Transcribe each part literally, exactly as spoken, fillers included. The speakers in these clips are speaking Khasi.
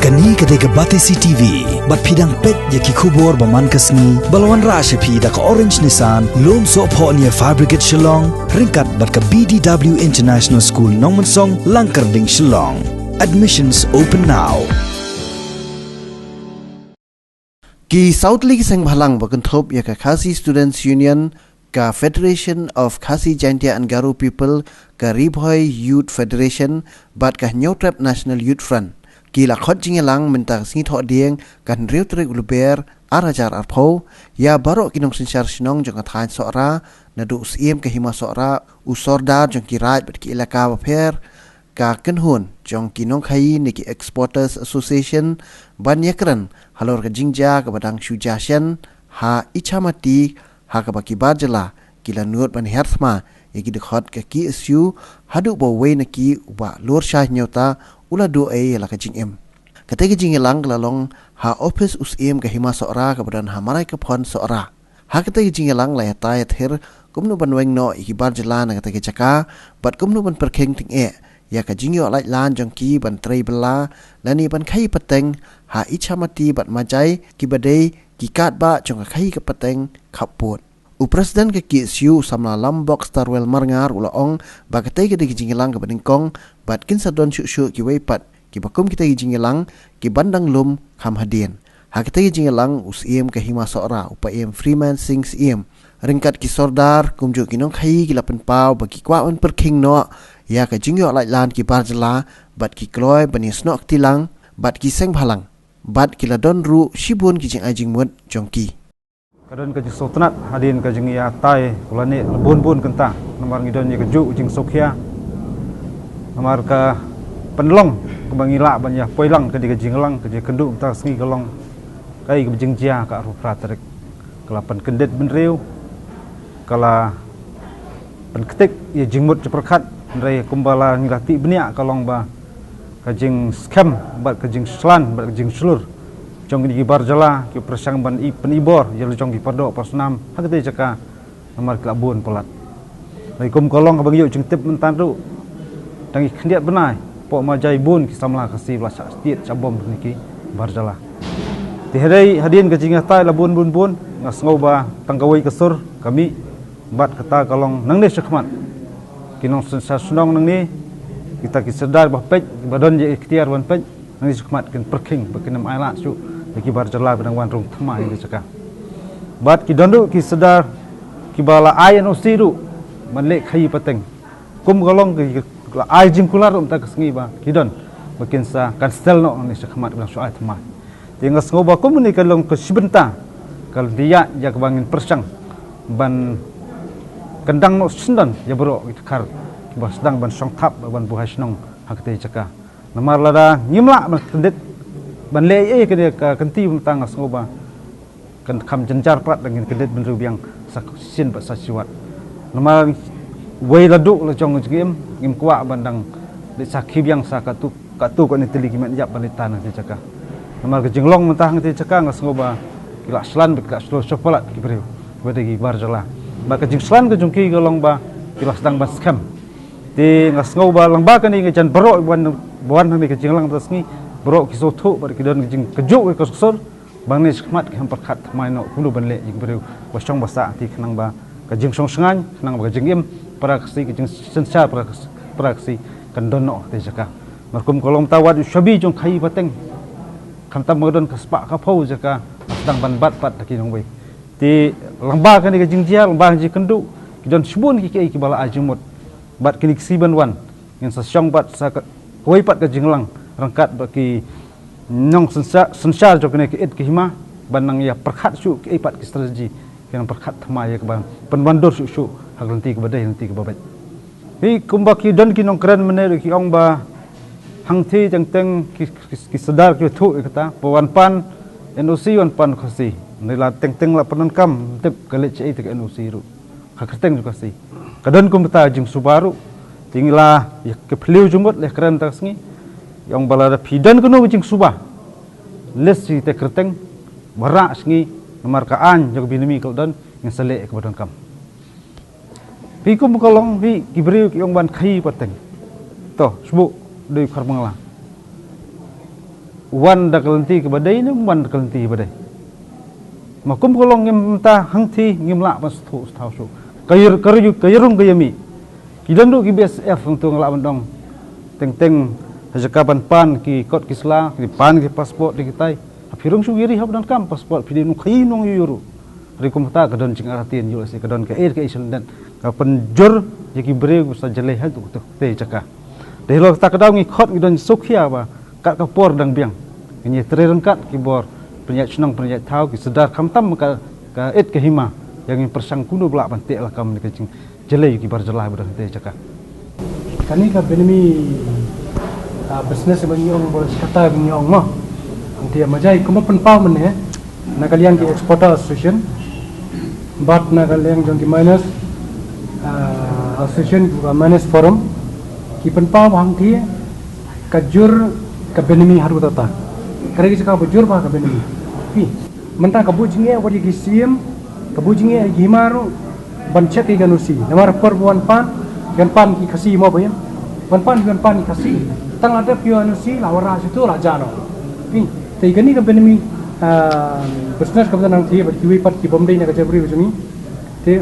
Kane ka dei ka Batesi T V, bad phi dang peit ïa ki khubor ba man ka sngi, ba la wanrah sha phi da ka Orange Nissan, Lumsohphoh near Fire Brigade Shillong, ryngkat bad ka B D W International School Nongmensong, Langkyrding, Shillong. Admissions open now. Ki saw tylli ki seng bhalang ba kynthup ïa ka Khasi Students Union, ka Federation of Khasi Jaintia and Garo People, ka Ri Bhoi Youth Federation, bad ka Hynñiewtrep National Youth Front, ki la khot jingïalang mynta ka sngi Thohdieng, ka hynriew tarik u Lber, ar hajar arphew, ïa baroh ki nongsynshar shnong jong ka thaiñ Sohra, naduh u Syiem ka Hima Sohra, u Sordar jong ki raid bad ki elaka bapher, ka kynhun jong ki nongkhaii ne ki Exporters Association, ban ïakren halor ka jingjia kaba dang shu jia shen ha Ichamati, ha kaba ki bar jylla ki la nud ban hiar thma ïa ki dkhot ka K S U, haduh ba uwei na ki, u Bah Lurshai Hynñiewta, u la duh ei ïa la ka jingim. Katei ka jingïalang ka la long ha ophis u Syiem ka Hima Sohra kaba don ha Maraikaphon, Sohra. Ha katei ka jingïalang la ïatai ïathir kumno ban weng noh ïa ki bar jylla na katei ka jaka, bad kumno ban pyrkhing tyngeh ïa ka jingïoh laitlan jong ki ban trei bylla, lane ban khaii pateng ha Ichamati bad Majai, kiba dei ki katba jong ka khaii ka pateng khappud. U President ka K S U, u samla Lambok Starwell Marngar, u la ong ba katei ka dei ka jingïalang kaba nyngkong, bad kin sa don shuh shuh kiwei pat kiba kum kitei ki jingïalang, kiban dang lum kham hadien. Ha katei ki jingïalang, u Syiem ka Hima Sohra, u Paiem Freeman Singh Syiem, ryngkat ki Sordar kumjuh ki nongkhaii, ki la pynpaw ba ki kwah ban pyrkhing noh ïa ka jingïoh laitlan ki bar jylla, bad ki kloi ban ïasnoh kti lang bad ki seng bhalang, bad ki la don ruh shibun ki jingai jingmut jong ki. Ka don ka jingsngewtynnad hadien ka jingïatai, u la neh la bun bun kynta, namar ngi don ïa kajuh ka jingsngewkhia. Namar ka pynlong kaba ngi lah ban ïa poi lang ka dei ka jingïalang, ka jingkynduh mynta ka sngi ka long kaei kaba jingjia ka arphew phra tarik. Ka la pynkyndit bynriew, ka la pynktik ïa jingmut jingpyrkhat, hynrei kumba la ngi la tip bniah ka long ba ka jingskhem bad ka jingshlan bad ka jingshlur jong kine ki bar jylla, ki pyrshang ban i, pynibor ïa la jong ki pardoh parsnam ha katei jaka, namar ki la bun palat. Hynrei kum ka long kaba ngi ïoh jingtip mynta ruh, dang i khyndiat bnai, hapoh Majai bun ki samla Khasi ba la shah stiet shah bom kine ki bar jylla. Te hynrei hadien ka jingïatai la bun bun bun, nga sngew ba tang kawei ka sur ka mih, bad kata ka long nangne shakhmat, ki nongsynshar shnong nangne, kita ki sordar ba peit, ba don ïa i iktiar ban peit, nangne shakhmat kin pyrkhing ba kin ym ailad shuh ïa ki bar jylla ba dang wan rung thma ïa ka jaka. Bad ki don ruh ki sordar kiba la ai N O C ruh ban leh khaii pateng. Kum ka long ki la ai jingkular ruh mynta ka sngi ba ki don ba kin sa cancel noh nangne shakhmat ba dang shu ai thma. Te nga sngew ba kum kane ka long ka shi bynta ka la dei ïa kaba ngin pyrshang ban kyndang noh shisyndon ïa baroh ki dkhar kiba sdang ban shong thap ban buhai shnong ha katei jaka. Namar lada ngim lah ban kyndit ban leh ei ei kane ka kynti mynta, nga sngew ba kan kham jynjar pat lada ngin kyndit bynriew biang sa shisien bad sa shiwat. Namar wei la duh la jong ka jingim, ngim kwah ban dang leit sakhi biang sa katto katto katne tylli ki met ïap ban leit tan ha katei jaka. Namar ka jinglong mynta ha katei jaka nga sngew ba ki la shlan bad ki la shlur shaphalat ki briew, bad ki bar jylla. Bad ka jingshlan ka jong ki ka long ba ki la sdang ban skhem. Te nga sngew ba lyngba kane ka jan baroh ba wan, ba wan hangne ka jingïalang mynta ka sngi, baroh ki sngewthuh bad ki don ka jingkajuh ka sur, ba nangne shakhmat ki hap pyrkhat thymmai noh kumno ban leh ïa ki briew ba shong ba sah, te khnang ba ka jingshong shngaiñ, khnang ba ka jingim para Khasi, ka jingsynshar para Khasi, para Khasi kan don noh ha katei jaka. Namar kum ka long mynta wat u shabi jong khaii pateng, khamtam ba ka don ka spah ka phew jaka sdang ban bat pat da ki nongwei. Te lyngba kane ka jingjia, lyngba ka jingkynduh, ki don shibun ki, kiei kiba la ai jingmut. Bad kine ki sngi ban wan, ngin sa shong bad sa ka, kawei pat ka jingïalang ryngkat bad ki nongsynshar, synshar jong kane ka ïit ka hima, ban nang ïa pyrkhat shuh kiei pat ki strategy ki nang pyrkhat thymmai ïa kaban pynwandur shuh shuh ha ka lynti kaba dei, lynti kaba beit. Hi kumba ki don ki nongkren mynne ruh ki ong ba hangtei teng teng ki, ki, ki sordar ki thuh ïa kata ba wan pan N O C, wan pan Khasi. Hynrei la teng teng la pyndonkam, tip ka leit shaei te ka N O C ruh ha ka kyrteng jong ka Khasi. Ka don kumta jingsuba ruh. Te ngi la ïa ki phylliew jingmut la kren mynta ka sngi. Ïa ong ba lada phi don kano ka jingsuba, list shi te kyrteng, ba rah sha ngi, namar ka aiñ jong ka bynriew ka la don, ngin sa leh ïa kaba donkam. Phi kum ka long phi ki briew ki ong ban khaii pateng. To, shu buh dei Khar Bangla. Wan da ka lynti kaba dei ne wan da ka lynti kaba dei. Ma kum ka long ngim mynta hangthie ngim lah ban sngewthuh sngewthuh shuh. Ka ïar-, ka ïar-, ka ïarung ka ïamih. Ki don ruh ki B S F hangto nga lah ban ong. Teng teng ha jaka ban pan ki kot ki sla, ki pan ki passport, ki tai. Ha phi rung shu ïari hap donkam passport, phi dei nongkhaïi nongïuruh. Hynrei kumta ka don jingartatien ïoh lehse ka don kaei kaei sha lyndet. Ka pynjur ïa ki briew ba sa jlei ha kato katei jaka. Dei halor kata ka daw ngi khot ngi don sngewkhia ba kat ka por dang biang. Ngin ïatrei ryngkat ki bor pynïaid shnong pynïaid thaw ki sdar khamtam ka, ka it ka hima. Ïa ngin pyrshang kumno ba lah ban teh lakam ne ka jing jlei ki bar jylla ba don hangtei jaka. Kane ka Benami, ah, business ba ngi ong ba shata ba ngi ong mo. Hangtei ma jai kumba pynpaw mynne na ka liang ki Exporter Association bad na ka liang jong ki Miners, ah, Association, ah, Miners Forum ki pynpaw ba hangtei ka jur ka Benami haduh katta. Ka dei ka jaka ba jur ba ka Benami. Phi mynta ka buh jingeh wat ïa ki siem, ka buh jingeh ïa ki hima ruh ban check ïa ka N O C. Namar por ba wan pan, wan pan ki Khasi mo ba ïa. Wan pan, wan pan ki Khasi. Tang la dep ïa N O C la wanrah shuh tu la jia noh. Phi, te kane ka Benami, ah, business ka ba nang thie bad kiwei pat ki bym dei na ka jaitbynriew ka jong ngi. Te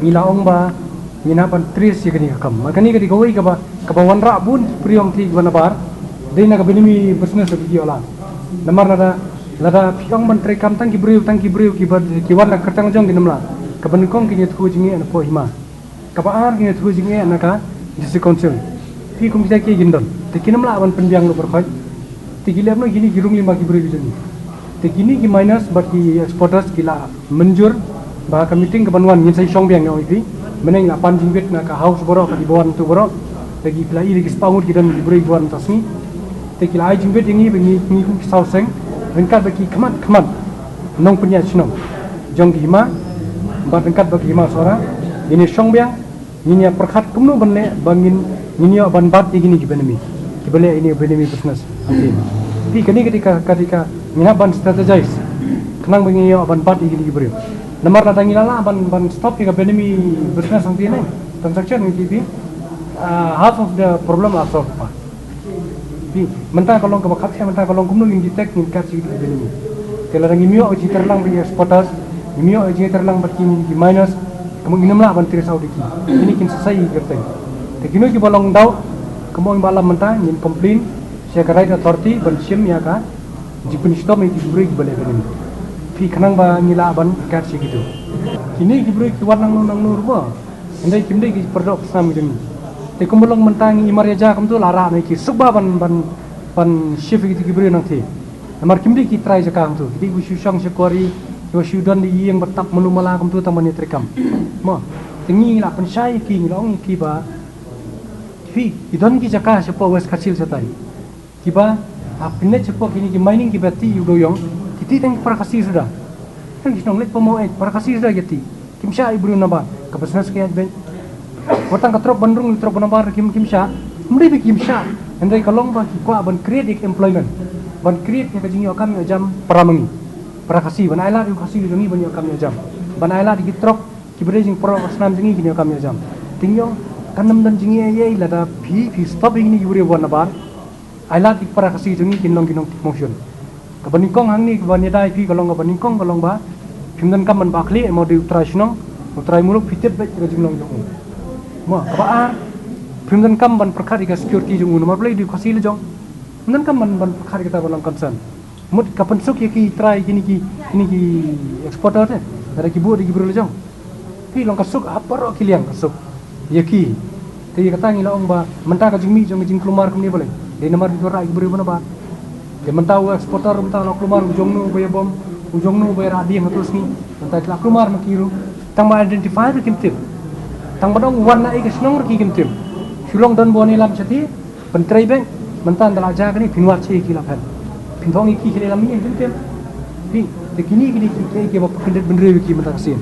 ngi la ong ba ngin hap ban trace ïa kane ka kam. Ma kane ka dei kawei kaba, kaba wanrah bun ki briew hangtei kiba nabar. Dei na ka Benami business ba ki ïoh lad. Namar lada, lada phi ong ban trei kam tang ki briew, tang ki briew kiba, ki wan na ka kyrteng jong ki namar. Kaba nyngkong kin ïathuh jingeh na poh hima. Kaba ar kin ïathuh jingeh na ka District Council. Phi kum kita ki kin don. Te kin ym lah ban pynbiang ruh baroh khoit. Te ki leh noh kine ki rung lem bad ki briew ki jong ngi. Te kine ki miners bad ki exporters ki la mynjur ba ha ka meeting kaban wan ngin sa ïashong biang ïa ong ïa phi. Mynne ngi la pan jingbit na ka house baroh ka dei ba wan tu baroh. Te ki la ïoh ki spah ngut ki don ki briew ki wan mynta ka sngi. Te ki la ai jingbit ïa ngi ba ngi, ngi kum ki saw seng ryngkat bad ki khmat khmat nongpynïaid shnong jong ki hima bad ryngkat bad ki hima Sohra ngin ïashong biang. Ngin ïa pyrkhat kumno ban leh ba ngin, ngin ïoh ban bat ïa kine ki Benami kiba leh ïa kine ki Benami business. Phi, kane ka dei ka, ka dei ka ngin hap ban strategize khnang ba ngin ïoh ban bat ïa kine ki briew. Namar lada ngi la lah ban, ban stop ïa ka Benami business hangtei ne transaction ngi ki phi, ah, half of the problem are solved pa. Phi, mynta ka long kaba khapkhiah, mynta ka long kumno ngin detect, ngin catch ïa ki Benami. Te lada ngim ïoh jingïatreilang bad ki exporters, ngim ïoh jingïatreilang bad ki, ki miners, kumno ngin ym lah ban trace out ïa ki. Kine kin sa ïa ki kyrteng. Te kino kiba long doubt, kumno ngin ba lam mynta ngin complain sha ka right authority ban shim ïa ka jingpynshitom ïa ki briew kiba leh Benami. Phi, khnang ba ngi lah ban catch ïa kito. Kine ki briew ki wan nangno nangno ruh ba. Hynrei kim dei ki paralok snam ki jong ngi. Te kumba long mynta ngi i mar ïa ja kumto la rah na ki suk ba ban, ban, ban shift ïa ki briew nangthie. Namar kim dei ki trai jaka kumto. Ki dei ba shu shong sha quarry, ba shu don da ïing ba tap malu mala kumto tang ban ïa trei kam. Mo, te ngi la pynshai ïa ki, ngi la ong ïa ki ba phi, ki don ki jaka shapoh West Khasi Hills shatai. Kiba, ah, pynleit shapoh kine ki mining kiba tih ïa u dewïong, ki tih tang para Khasi suda. Tang ki shnong leit pamo eh, para Khasi suda ki tih. Kim shah ïa u briew nabar, ka business ka ïaid beit. Wat tang ka trok ban rung, trok ban nabar kim, kim shah. Ym dei ba kim shah. Hynrei ka long ba ki kwah ban create employment. Ban create ïa ka jingïoh kam ïoh jam para ma ngi. Para Khasi, ban ai lad ïa u Khasi jong ngi ban ïoh kam ïoh jam. Ban ai lad ïa ki trok, kiba dei jingpyrkhat snam jong ngi kin ïoh kam ïoh jam. Te ngi ong, kan ym don jingïoh ei ei lada phi, phi stop ïa kine ki briew ba wan nabar. Ai lad ïa ki para Khasi jong ngi kin long ki nongtip mawshun. Kaba nyngkong hangne kaba ngi da ïa phi ka long kaba nyngkong ka long ba phim donkam ban bah khlieh mo dei u trai shnong, u trai muluk phi tip beit ka jinglong jong u. Mo, kaba ar, phim donkam ban pyrkhat ïa ka security jong u namar balei dei u Khasi la jong. Phim donkam ban, ban pyrkhat ïa kata ban long concern. Mut ka pynsuk ïa ki trai kine ki, kine ki exporter te. Lada ki buh da ki briew la jong. Phi, long ka suk ha baroh ki liang ka suk ïa ki. Te ïa kata ngi la ong ba mynta ka jingmih jong ka jingkulmar kumne balei? Dei namar ki rah ïa ki briew ba nabar. Te mynta u exporter mynta la kulmar u jong no ba ïa bom, u jong no ba ïa rah dieng ha tu sngi. Mynta ki la kulmar ma ki ruh. Tang ba identify ruh kim tip. Tang ba dang wan na ei ka shnong ruh ki kim tip. Shu long don bun ïalam shatei. Pyntrei beit, mynta ynda la jia kane phin wad sha ki la phet. Phin thong ïa ki khie lam ïa phin tem. Phi, te kine kine ki kiei kiba pynkyndit bynriew ïa ki mynta ka sien.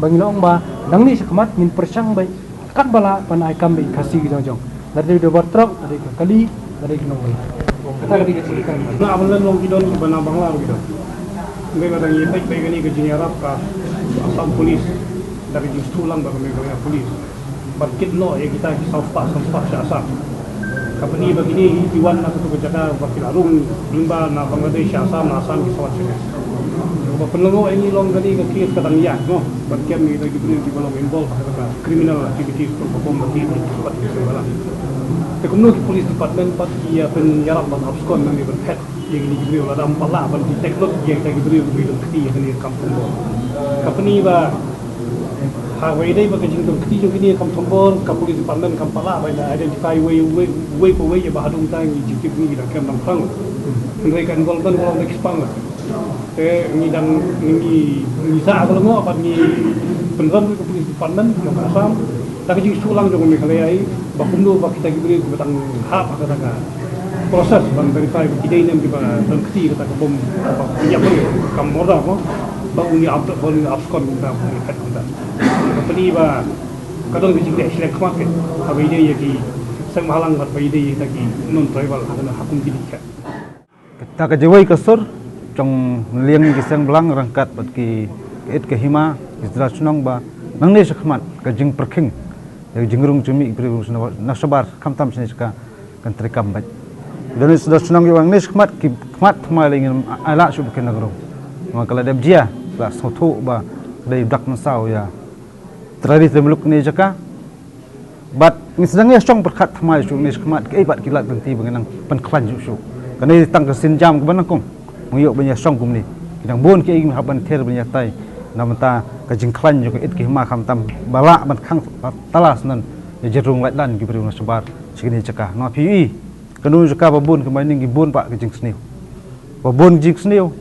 Ba ngi la ong ba nangne shakhmat ngin pyrshang beit katba lah ban ai kam beit Khasi ki jong jong. Lada dei ki bar trok, lada dei ka kali, lada dei ki nongwei. Kata ka dei ka jingkyrmen. Lah ban len long ki don kiba na Bangla ruh ki don. Hynrei lada ngi peit beit kane ka jingïarap ka Assam Police, da ka jingsngewthuh lang ba ka Meghalaya Police. Ban kit noh ïa kita ki saw spah, san spah shah sah. Ka pyni ba kine hi ki wan na katu ka jaka ba ki la rung lyngba na Bangladesh, Assam, na Assam ki sawat shuh. Ba pynlyngngoh ïa ngi long kane ka case ka dang ïaid, no. Bad kem kita ki briew kiba long involved ha ka criminal activities, ka bom, ka kit, ka sawat ki sawat. Te kumno ki police department pat ki ïa pynïarap ban abscond nangne ban phet ïa kine ki briew, lada ym pat lah ban detect lut ïa kita ki briew kiba don kti ïa kane ka kam thombor. Ka pyni ba ha kaba ïadei bad ka jingdon kti jong kine ka kam thombor, ka police department kam pat lah ban identify uwei, uwei, uwei pa uwei, ba haduh mynta ngi jingtip ngi dang kem dang pang. Hynrei ka involvement ka long da ki spang. Te ngi dang, ngi, ngi sah ka lyngngoh bad ngi pynrem ka police department jong ka Assam. Da ka jingsngewlang jong ka Meghalaya hi, ba kumno ba kita ki briew kiba dang hap ha kata ka process ban verify ba ki dei ne em kiba don kti kata ka bom kaba ïap, kam murder mo, ba un ïa ap, ba un ïa abscond kumta, ba un ïa phet kumta. Ka pyni ba ka don ka jingleh shleng khmat ka, haba ïadei ïa ki seng bhalang bad haba ïadei ïa kita ki non tribal ha kane ha kum kine ki khet. Kata ka jingwei ka sur jong na liang ki seng bhalang ryngkat bad ki, ka it ka hima, ki sdang shnong ba nangne shakhmat ka jingpyrkhing ïa ka jingrung jingmih ki briew na shabar, khamtam shane sha ka, kan treikam beit. Don ki sdang shnong ki ong nangne shakhmat ki khmat thymmai lei ngin ai lah shuh ba kin nang rung. Namar ka la dep jia, la sngewthuh ba ka dei dak mynsaw ïa trai ri trai muluk kane jaka. Bad ngi sdang ïa shong pyrkhat thymmai shuh, ngi shakmat kaei pat ki lad lynti ba ngi nang pynkhlaiñ shuh shuh. Kane tang ka sienjam kaba nyngkong. Ngi ïoh ban ïa shong kumne. Ki dang bun kiei ki hap ban ther ban ïa tai. Na bynta ka jingkhlaiñ jong ka it ka hima khamtam ba lah ban khang tala snan ïa jingrung laitlan ki briew na shabar sha kine jaka. Namar phi ïohi, kano jaka ba bun ki mining ki bun pat ka jingsniew. Ba bun jingsniew.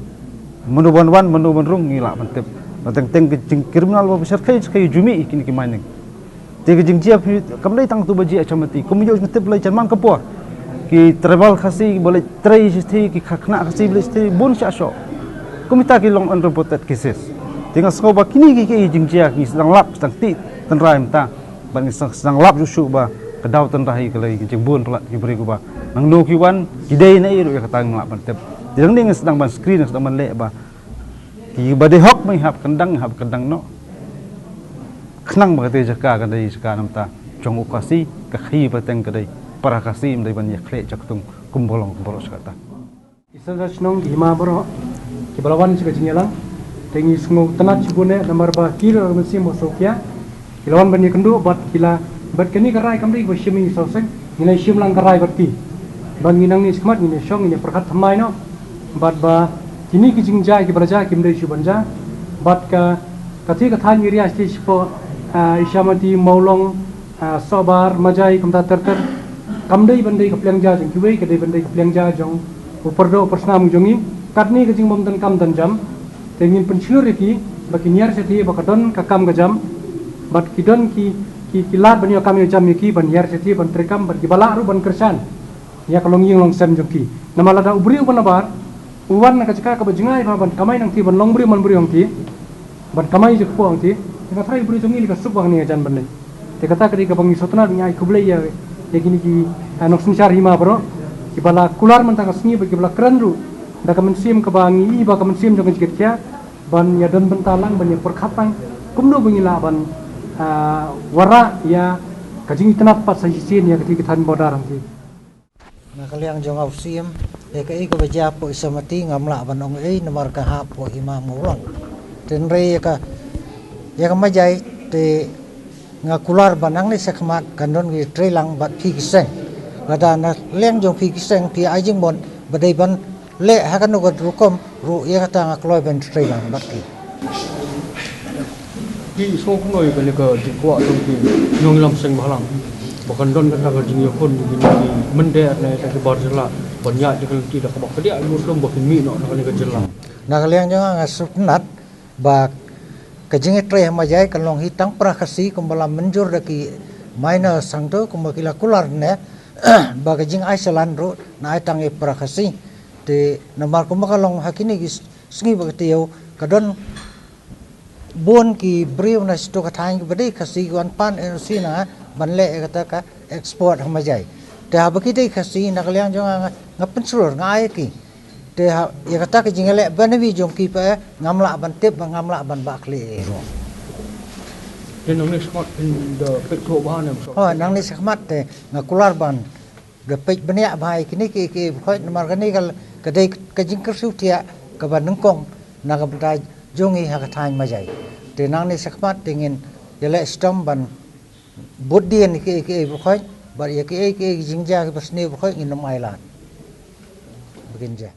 Mano ban wan, mano ban rung ngi lah ban tip. Ba teng teng ka jingkriminal ba shyrkhei shyrkhei ju mih ïa kine ki mining. Te ka jingjia phi kam dei tang tu ba jia Chamati. Kum ïoh jingtip lei jan man ka por. Ki tribal Khasi ba leit trei shithi, ki kha khynnah Khasi ba leit shithi bun shah shoh. Kumta ki long unreported cases. Te nga sngew ba kine ki, ki jingjia ngi sdang lap sdang tih tynrai mynta. Bad ngi sdang, sdang lap shuh shuh ba ka daw tynrai ka lei ka jingbun palat ki briew kiba nangno ki wan, ki dei na ei ruh ïa kata ngim lah ban tip. Te nangne ngi sdang ban screen, ngi sdang ban leh ba kiba dei hok ba ngi hap kyndang, ngi hap kyndang noh. Khnang ba kata jaka ka dei jaka namar ta jong u Khasi, ka khaïi pateng ka dei para Khasi, ym dei ban ïa khleh jaktung kum ba long kum baroh shi katta. Ki sdang shnong ki hima baroh kiba la wan sha ka jingïalang, te ngi sngewtynnat shibun eh namar ba ki ruh ki mynsiem ba sngewkhia, ki la wan ban ïakynduh bad ki la, bad kane ka rai kam dei ba shim ïa ngi saw seng, ngi la shim lang ka rai bad ki. Bad ngi nangne shakhmat ngin ïa shong, ngin ïa pyrkhat thymmai noh bad ba kine ki jingjia kiba la jia kim dei shuh ban jia. Bad ka, ka thie ka thaiñ area sha, shapoh, ah, Ichamati, Mawlong, ah, Sohbar, Majai, kumta ter ter. Kam dei ban dei ka pliang jia jong kiwei, ka dei ban dei ka pliang jia jong u pyrdoh u pyrsnam jong ngi. Katne ka jingbym donkam donjam, te ngin pynshlur ïa ki ba kin hiar shathie ba ka don ka kam ka jam. Bad ki don ki, ki, ki lad ban ïoh kam ïoh jam ïa ki, ban hiar shathie, ban treikam, bad kiba lah ruh ban kyrshan ïa ka longïing longsem jong ki. Namar lada u briew uba nabar u wan na ka jaka kaba jngai bha ban kamai nangthie, ban long briew man briew hangthie, ban kamai jingkyrkhu hangthie, te nga tharai u briew jong ngi lei ka suk ba hangne hajan ban leit. Te kata ka dei kaba ngi sngewtynnat, ngi ai khublei ïa, ïa kine ki, ah, nongsynshar hima baroh kiba la kular mynta ka sngi bad kiba la kren ruh da ka mynsiem kaba ngi i ba ka mynsiem jong ka jingkitkhia, ban ïa don bynta lang, ban ïa pyrkhat lang kumno ba ngi lah ban, ah, wanrah ïa ka jingitynnad pat sa shisien ïa ka thie ka thaiñ border hangthie. Na ka liang jong nga u Syiem, ïa kaei kaba jia hapoh Ichamati ngam lah ban ong ei namar ka hap hapoh hima Mawlong. Hynrei ïa ka, ïa ka Majai te nga kular ba nangne shakhmat kan don ki treilang bad phi ki seng. Lada na liang jong phi ki seng phi ai jingmut ba dei ban leh ha kano ka rukom ruh, ïa kata nga kloi ban treilang bad phi. Ki sngewkynmaw ïa kane ka jingkwah jong ki nongïalam seng bhalang ba kan don kata ka jingïakhun jong kine ki mynder ne kita ki bar jylla ban ïaid da ka lynti da kaba kadiah lut lum ba kin mih noh na kane ka jylla. Na ka liang jong nga nga sngewtynnat ba ka jingïatrei ha Majai kan long hi tang para Khasi kumba la mynjur da ki minor sangto kumba ki la kular ne, ba ka jingai challan ruh na ai tang ïa para Khasi. Te namar kumba ka long ha kine ki sngi ba ka taïew ka don bun ki briew na shatei ka thaiñ kiba dei Khasi ki wan pan N O C na nga ban leh ïa kata ka export ha Majai. Te haba ki dei Khasi na ka liang jong nga nga, nga pynshlur, nga ai ïa ki. Te ha, ïa kata ka jingïaleh ban ïa jong ki pat ngam lah ban tip bad ngam lah ban bah khlieh ruh. Te nangne shakhmat phin da peit thuh bha ne em? Oh, nangne shakhmat te nga kular ban da peit bniah bha ïa kine ki, ki, ki, bakhuid namar kane ka, ka dei ka jingkyrsiew thiah kaba nyngkong na ka bynta jong ngi ha ka thaiñ Majai. Te nangne shakhmat te ngin ïaleh shitom ban bud dien ïa ki, ki, bakhuid, bad ïa ki, ki, ki jingjia kiba sniew bakhuid ngin ym ailad. Ba kin jia.